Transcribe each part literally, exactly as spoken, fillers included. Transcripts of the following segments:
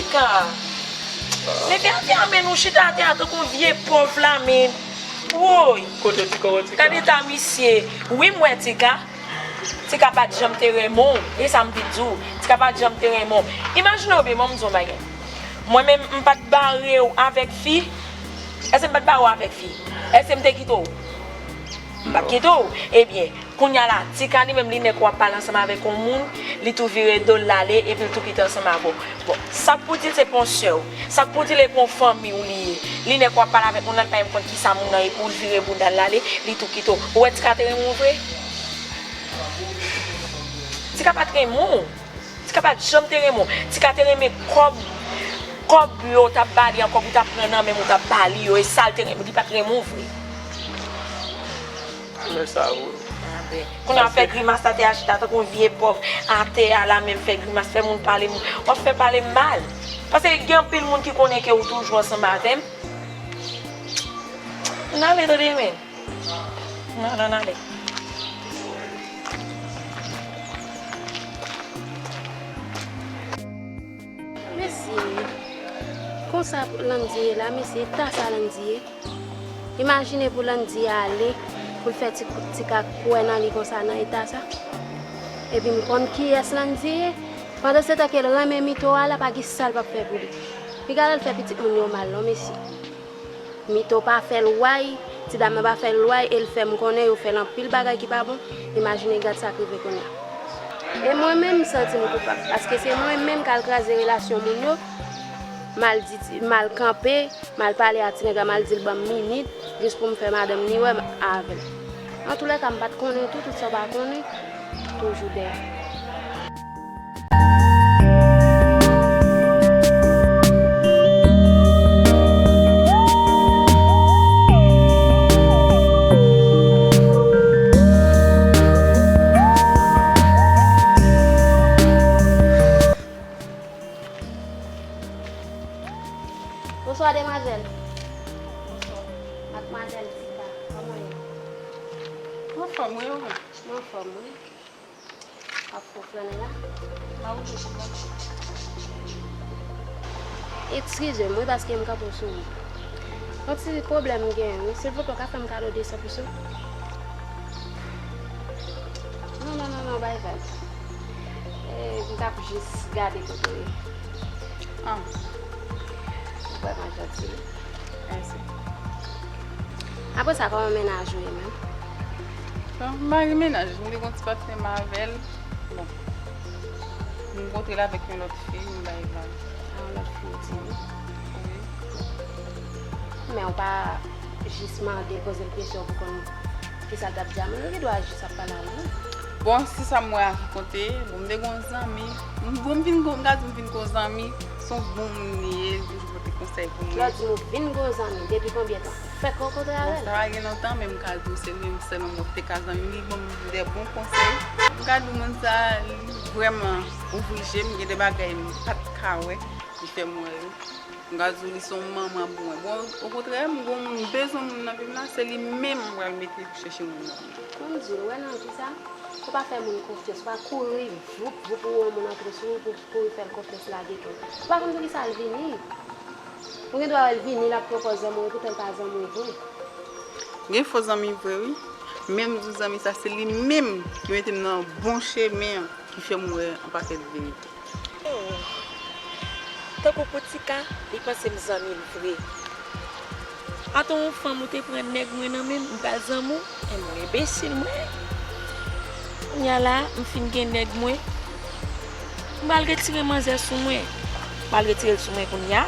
Ka. Mete atè a, men nou chita atè a tankou vye pòv la, men. Woy. Kote Tika, wè Tika? Gade ta misye. Wi, m wè Tika. Tika pa t janm te renmen w. E sa m vin di w. Tika pa t janm te renmen w. Imajine w byen, ban m di w yon bagay. Mwen menm, m pa t bare w avèk fi. Èske m pa t bare w avèk fi? Èske m te kite w? M pa t kite w. Ebyen, kounye a la, Tika li menm, li nèk w ap pale ansanm avèk yon moun, li tou vire do l, l ale, epi l tou kite ansanm avè w. Bon, sa k pou di l se pa yon sè w, sa k pou di l e pa yon fanmi w li ye. Li nèk w ap pale avèk moun nan, li pa menm konn kisa moun nan ye, pou l vire bounda l, l ale, li tou kite w. Ou wè Tika te renmen w vre? Tika pa t renmen w. Tika pa t janm te renmen w. Tika te renmen kòb, kòb yo t ap ba li an, kòb ou t ap pran nan men m ou t ap ba li yo, e sa l te renmen, li pa t renmen w vre. Lè sa a, wi. Kounye a w ap fè grimas atè a, chita tankou yon vye pòv atè a la, menm fè grimas, fè moun pale m, w ap fè pale m mal. Paske gen anpil moun ki konnen ke w toujou ansanm avè m. Ann ale, tande, men. Ann ale, ann ale. Mesye, konsa Landy ye la, mesye, eta sa Landy ye. Imajine pou Landy ale, pou l fè ti, Tika kwè nan li konsa, nan eta sa. Epi m konn kiyès Landy ye. Pandan se tan ke l renmen Mito a, l ap agi sa l p ap fè pou li. Piga l al fè pitit moun yo mal non, mesye. Mito pa fè l way, ti dam nan pa fè l way, e l fè m konnen yo fè l anpil bagay ki pa bon. Imajine gad sa k rive kounye a. E mwen menm, m santi m koupab, paske se mwen menm k al kraze relasyon moun yo, m al di, m al kanpe, m al pale a ti nèg la, m al di l ban m minit, jis pou m fè madanm ni wè m avè l. Antoulèka, m pa t konnen tou, tout sa w pa konnen, toujou dèyè. Bonswa, demwazèl. Bonswa. Madmwazèl Tika, kòman w ye? Mwen anfòm, wi, ou menm? Mwen anfòm, wi. W ap fè flannen la? A wi, wi, wi. Eskize m, wi, paske m kanpe w sou wout. Yon ti pwoblèm m genyen, wi. Silvouplè, w ka fè m kado de san peso? Non, non, non, non, bay vag. E, m t ap jis gade kote w ye. Ah. Ou vrèman janti, wi. Mèsi. Apre sa, kòman mennaj ou ye menm? Bon, m pa gen mennaj, m te gen yon ti patnè m avè l. Bon. M kontre l avèk yon lòt fi, m bay vag. A, yon lòt fi ou di wi. Wi. Men ou pa jis mande, poze l kesyon pou konn kisa l t ap di a moun, ou gen dwa jis ap pale a moun. Bon, se sa m wè a ki konte. Bon, m te gen yon zanmi. M, bon, m vin gon, m ka di m vin gon zanmi. Se yon bon moun li ye, li toujou pote konsèy pou mwen. Lè w di nou vin gon zanmi, depi konbyen tan? Fèk rankontre avè l? Bon, sa pa gen lontan, men m ka di w se li menm sèlman mwen te ka zanmi. Li ban m de bon konsèy. M ka di w moun sa, li vrèman ouvri je m, gen de bagay m pa t ka wè, li fè m wè yo. M ka di w li se yon manman pou mwen. Bon, okontrè, m gon moun, m bezwen moun nan vi m la, se li menm m pral mete pou chèche moun nan. Ban m di w, ou wè nan vi sa, ou pa fè moun konfyans, ou pa kouri voup voup ou wè yon moun antre sou ou pou kouri fè l konfyans lage kè w. Ou pa konn poukisa l vini. Ou gen dwa wè l vini, l ap pran pòz zanmi w, epoutan l pa zanmi w vre. Gen fo zanmi vre, wi. Men m di w zanmi sa, se li menm ki mete m nan bon chemen an, ki fè m wè yon pakèt verite. Oh. Tankou pou Tika, li panse m zanmi l vre. Atò yon fanm ou te pran nèg mwen nan men m, m pral zanmi w? Enben, enbesil mwen. Kounye a la, m fin gen nèg mwen. M pral retire manzè sou mwen. M pral retire l sou mwen kounye a.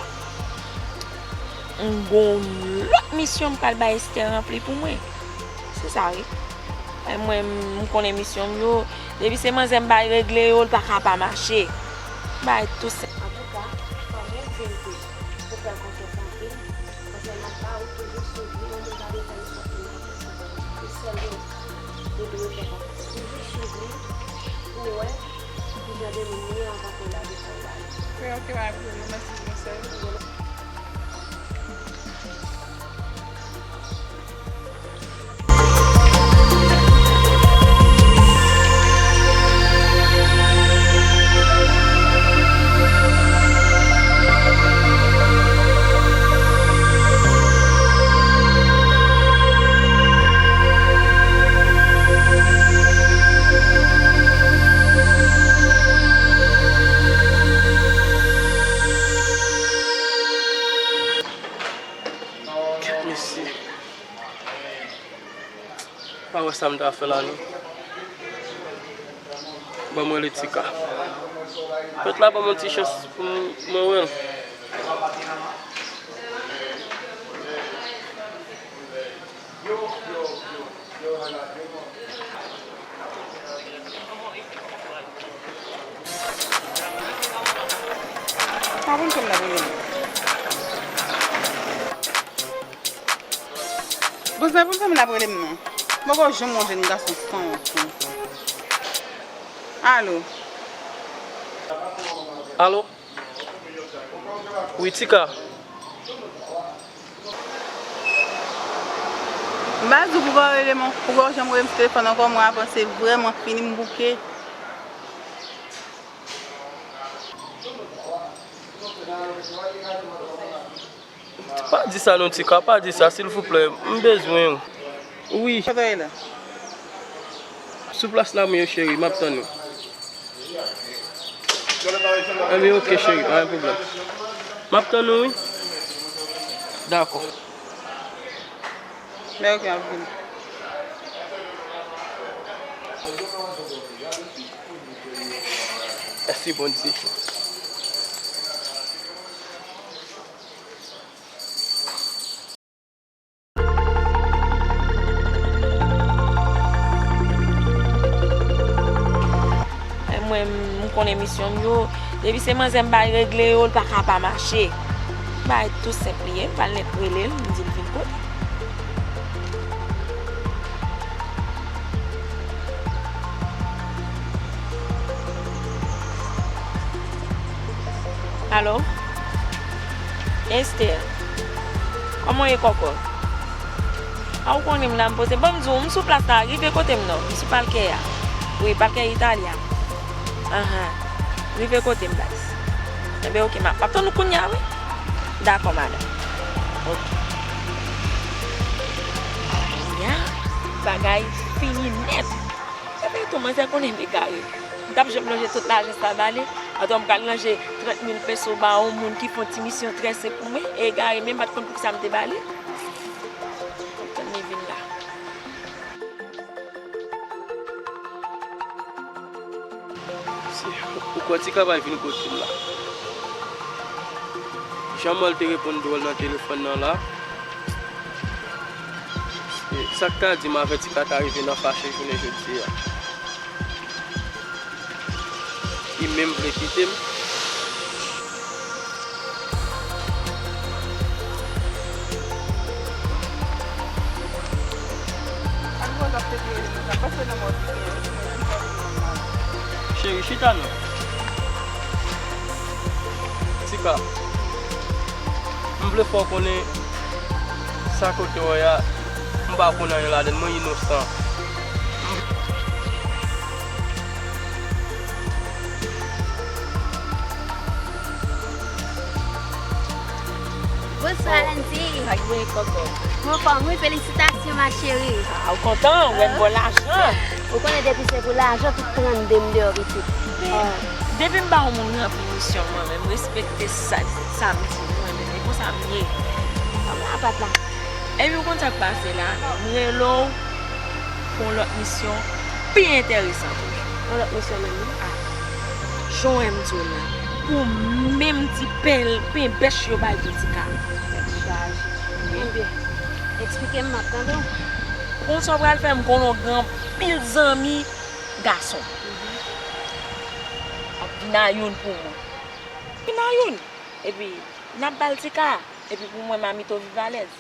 M gon lòt misyon m pral bay Esther ranpli pou mwen. Se sa wi. E mwen, m konnen misyon m yo. Depi se manzè m bay regle yo, l pa ka pa mache. M bay tou se. Antouka, fò m di l ke ou fè l konfyans anpil. Paske m ap ba ou toujou swiv li, yon moun pa dwe fè nenpòt moun konfyans. Se sèl moun li dwe fè konfyans. Toujou swiv li pou wè ki jan de moun li ye anvan ke w lage kò w ba li. Wi, ok, m ap jwenn ou. Mèsi pou konsèy ou. Sa m ta fè la non. Ban mwen rele Tika. Pèt la ban mwen ti chans pou m- mwen wè l. Pa konn kòman l ap rele m. Bon, se pou sa m ap rele m non. Mwen poko janm wè yon jèn gason sanwont konsa. Alo. Alo? Wi, Tika. M pa di w pou w pa rele m, pou w pa janm rele m sou telefòn ankò, mwen avanse vrèman fini, m bouke. Pa di sa non, Tika, pa di sa, silvouplè. M bezwen w. Wi. Kote w ye la? Sou plas la, m ye, cheri, m ap tann ou. Enben, oke, cheri, pa gen pwoblèm. M ap tann ou, wi. Dakò. Men oke, m ap vini. Mèsi, Bondye. E mwen, m konnen misyon m yo. Depi se manzè m bay regle yo, l pa ka pa mache. Bagay tou senp li ye. M pral nèk rele l, m di l vin kote. Alo? Esther, kòman w ye, kòkò? A, ou konnen m la, m poze. Ban m di w, m sou plas la, rive kote m non, m sou palkè a. Wi, palkè Itali a. Anhan. Rive kote m, baz. Enben, oke, m ap, m ap tann ou kounye a, wi. Dakò, madanm. Oke. Ala kounye a, bagay fini nèt. Epi tou, manzè konnen m egare. M t ap janm lonje tout lajan sa ba li. Atò m pral lonje trant mil peso ba yon moun ki fè yon ti misyon trè senp pou mwen, e egare, men m pa t konn poukisa m te ba li. M ap tann li vin la. Si, ou kwè Tika pral vin kote m la? Jan mwen te reponn dwòl nan telefòn nan la. Se sa k ta di m avè Tika ta rive nan fache jounen jodi a. Li menm vle kite m. Cheri, chita non. Tika, m vle fè w konnen sa kote w wè a, m pa konn anyen ladan l, mwen inosan. Bonswa, Andy. Sa k gen, kòkò? M anfòm, wi, felisitasyon, ma chérie. Ah, ou kontan, ou wè m ba w lajan. Ou konnen depi se pou lajan, tout trannde m deyò pitit. Men, depi m ba yon moun ranpli misyon, mwen menm, respekte sa, sa m di, mwen menm, e konsa m ye. Kòm lapat la. Epi ou konn sa k pase la, m rele w pou yon lòt misyon pi enteresan toujou. Yon lòt misyon menm, wi. Ah, jan w wè m di w la, pou menm ti pen, pen bèch yo bay pou Tika. Tèt chaje. Wi. Ebyen, eksplike m, m ap tande w. Konn sa w pral fè, m konnen w gen anpil zanmi gason. Mhm. Ap vin a youn pou mwen. Vin a youn. Epi, n ap ba l Tika. Epi pou mwen, Mamito viv alèz.